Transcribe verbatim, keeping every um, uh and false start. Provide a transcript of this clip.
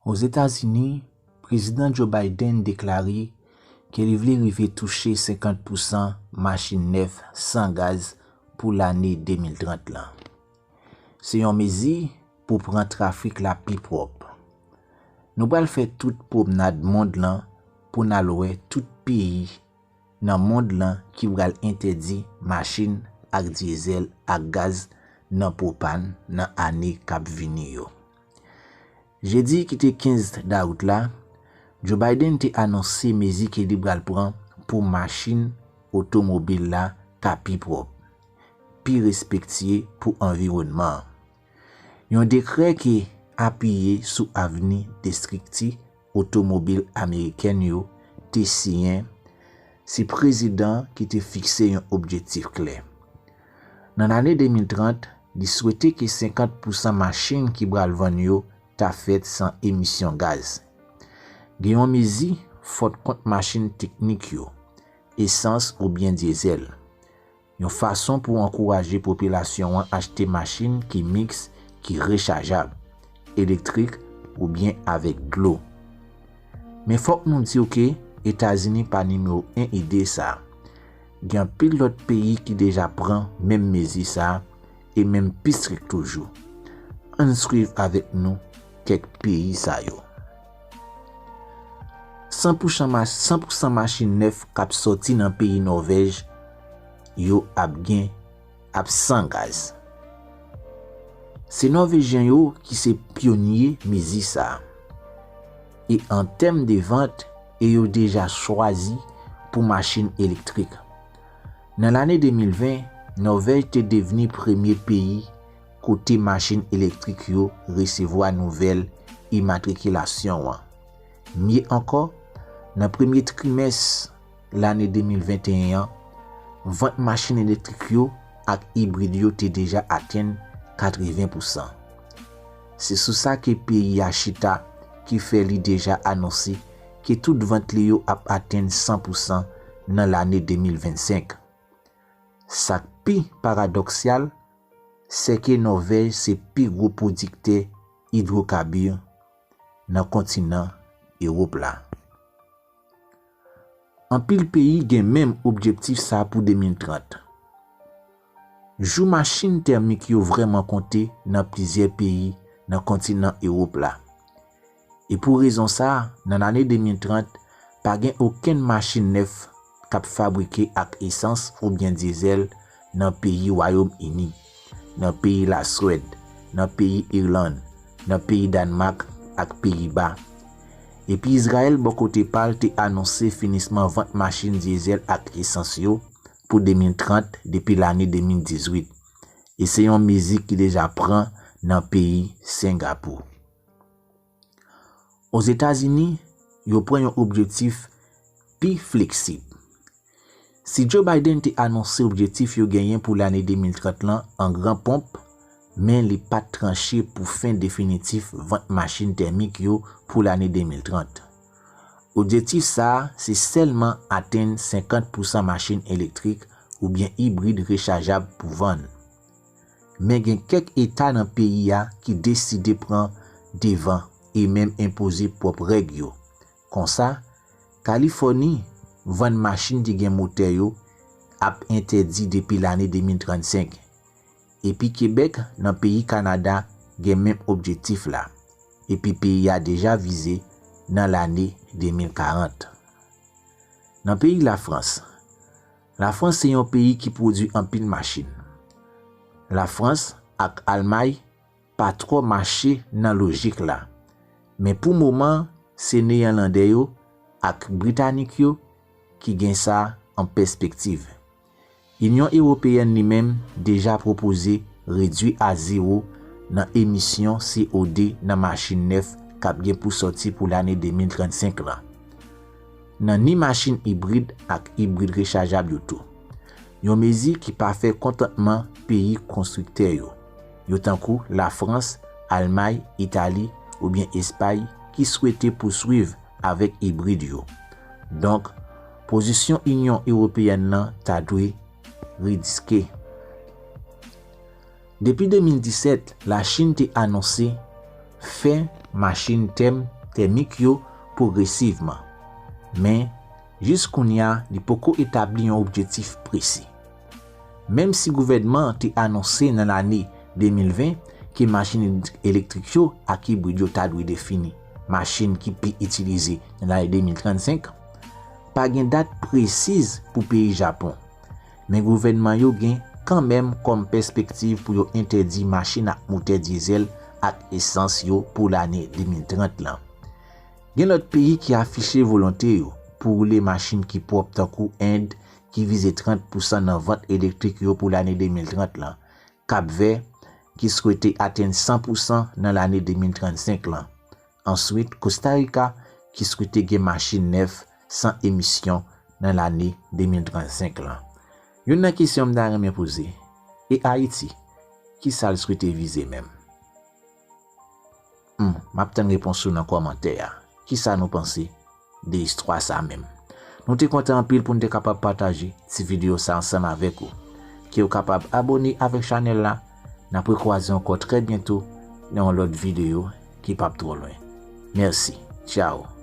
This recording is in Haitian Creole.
Ozetazini, Prezidan Joe Biden deklare ke li vle rive touche senkant pousan machin nèf san gaz pou lane de mil trant lan. Se yon mezi pou pran trafik la pi pwòp. Nou pral fè tout pwomnad mond lan pou n al wè tout peyi nan mond lan ki pral entèdi machin ak dyezèl ak gaz nan pwopan nan ane k ap vini yo. Jedi ki te kenz dawout la, Joe Biden te anonse mezi ke li pral pran pou machin otomobil la ka pi pwòp, pi respektye pou anviwònman an. Yon dekrè ki apiye sou avni destrikti otomobil amerikèn yo te siyen, se prezidan ki te fikse yon objektif klè. Nan lane de mil trant, li swete ke senkant pousan machin ki pral vann yo ta fèt san emisyon gaz. Gen yon mezi fòt kont machin teknik yo, esans oubyen dyezèl, yon fason pou ankouraje popilasyon an achte machin ki miks, ki rechajab, elektrik oubyen avèk dlo. Men fòk nou di w ke Etazini pa nimewo en ide sa a. Gen anpil lòt peyi ki deja pran menm mezi sa a, e menm pi strik toujou. Ann swiv avèk nou kèk peyi sa yo. San pousan ma-, san pousan machin nèf k ap sòti nan peyi Nòvèj yo ap gen, ap san gaz. Se Nòvejyen yo ki se pyonye mezi sa a. E an tèm de vant, e yo deja chwazi pou machin elektrik. Nan lane de mil ven, Nòvèj te devni premye peyi kote machin elektrik yo resevwa nouvèl imatrikilasyon an. Mye ankò, nan premye trimès lane de mil venteyen an, vant machin elektrik yo ak ibrid yo te deja atenn katreven pousan. Se sou sa ke peyi a chita, ki fè li deja anonse ke tout vant li yo ap atenn san pousan nan lane de mil vennsenk. Sa k pi paradoksyal, se ke Nòvèj se pi gwo pwodiktè idwokabir nan kontinan Ewòp la. Anpil peyi gen menm objektif sa pou de mil trant. Jou machin tèmik yo vrèman konte nan plizyè peyi nan kontinan Ewòp la. E pou rezon sa a, nan lane de mil trant, pa gen okenn machin nèf k ap fabrike ak esans oubyen dyezèl nan peyi Wayòm Ini, nan peyi Laswèd, nan peyi Irlann, nan peyi Dànmak ak Peyiba. Epi Izrayèl bò kote pa l te anonse finisman vant machin dyezèl ak esans yo pou de mil trant depi lane de mil dizuit. E se yon mezi ki deja pran nan peyi Sengapou. Ozetazini, yo pran yon objektif pi fleksib. Si Joe Biden te anonse objektif yo genyen pou lane de mil trant lan an gran ponp, men li pa t tranche pou fen definitif vant machin tèmik yo pou lane de mil trant. Objektif sa a se sèlman atenn senkant pousan machin elektrik oubyen ibrid rechajab pou vann. Men gen kèk eta nan peyi a ki deside pran devan e menm enpoze pwòp règ yo. Konsa, Kalifòni vann machin ki gen motè yo ap entèdi depi lane de mil trannsenk. Epi Kebèk nan peyi Kanada gen menm objektif la. Epi peyi a deja vize nan lane de mil karant. Nan peyi Lafrans, Lafrans se yon peyi ki pwodui anpil machin. Lafrans ak Almay pa twò mache nan lojik la. Men pou moman, se Neyanlandè yo ak Britanik yo ki gen sa an pèspektiv. Inyon Ewopeyèn li menm deja pwopoze redui a zewo nan emisyon C O de nan machin nèf k ap gen pou sòti pou lane de mil trannsenk lan. Nan ni machin ibrid ak ibrid rechajab yo tou. Yon mezi ki pa fè kontantman peyi konstriktè yo. Yo tankou Lafrans, Almay, Itali oubyen Espay ki swete pouswiv avèk ibrid yo. Donk, pozisyon Inyon Ewopeyèn nan ta dwe rediske. Depi de mil disèt, Lachin te anonse fen machin tèm tèmik yo pwogresivman. Men, jis kounye a, li poko etabli yon objektif presi. Menm si gouvènman an te anonse nan lane de mil ven ke machin elektrik yo ak ibrid yo ta dwe defini machin ki pi itilize nan lane de mil trannsenk, pa gen dat presiz pou peyi Japon. Men gouvènman yo gen kanmenm kòm pèspektiv pou yo entèdi machin ak motè dyezèl ak esans yo pou lane de mil trant lan. Gen lòt peyi ki afiche volonte yo pou woule machin ki pwòp, tankou End, ki vize trant pousan nan vant elektrik yo pou lane de mil trant lan, Kap Vè, ki swete atenn san pousan nan lane de mil trannsenk lan. Answit, Kosta Rika, ki swete gen machin nèf san emisyon nan lane de mil trannsenk lan. Youn nan kesyon m ta renmen poze, e Ayiti, kisa l swete vize menm? Hmm, m ap tann repons ou nan kòmantè a. Kisa nou panse de istwa sa menm? Nou te kontan anpil pou n te kapab pataje ti videyo sa ansanm avèk ou. Ke w kapab abòne avèk chanèl la. N ap rekwaze ankò trè byento nan yon lòt videyo ki p ap twò lwen. Mèsi. Tchao.